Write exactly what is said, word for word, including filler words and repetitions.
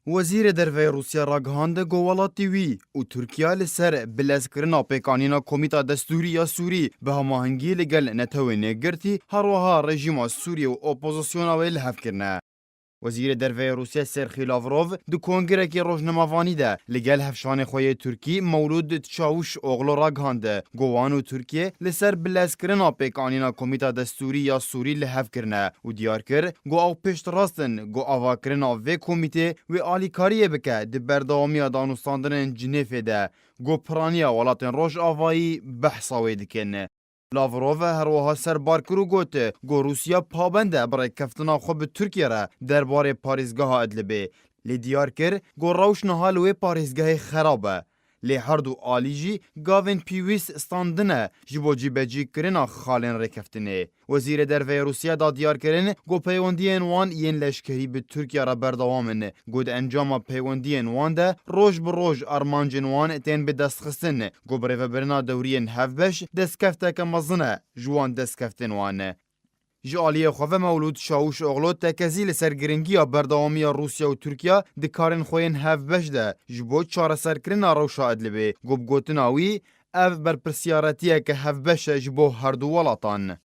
Wezîrê Derve yê Rûsya ragihand ku welatî wî û Tirkiye li ser bilezkirina pêkanîna Komîta Destûrî ya Sûrî bi hemahengî li gel Netewên Yekgirtî, herwiha rejîma Sûriyê û opozisyona wê li hev kirine. Wezîrê Derve yê Rûsya Serxî Lavrov di kongrekî rojnamevanî de li gel hevşanê xwe yê Tirkî Mewlûd Çawuşoglu ragihand ku wan û Tirkiye li ser bilezkirina pêkanîna Komîta Destûrî ya Sûrî li hev kirine û diyar kir ku ew piştrast in ku avakirina vê komîtê wê alîkariyê bike di berdewamiya danûstandinên Cinêfê de ku piraniya welatên Rojavayî behsa wê dikin. Lavrov herwiha serbar kir û got ku Rûsya pabend e bi rêkeftina xwe bi Tirkiye re derbarê parêzgeha Idlibê. Lê diyar kir ku rewş niha li wê parêzgehê xerab e. Lê her du alî jî gavên pêwîst standine ji bo cîbecîkirina xalên rêkeftinê. Wezîrê Derve yê Rûsya da diyar kirin ku peywendiyên wan yên leşkerî bi Tirkiye re berdewam in, ku di encama peywendiyên wan de roj bi roj armancên wan tên bi destxistin, ku birêvebirina dewriyên hevbeş destkefteke mezin e ji wan destkeftên wan. Ji aliyê xwe ve Mewlûd Çawuşoglu tekezî li ser giringiya berdewamiya Rûsya û Tirkiye di karên xwe yên hevbeş de ji bo çareserkirina rewşa Idlibê, ku bi gotina wî ev berpirsiyaretiyeke hevbeş e ji bo her du welatan.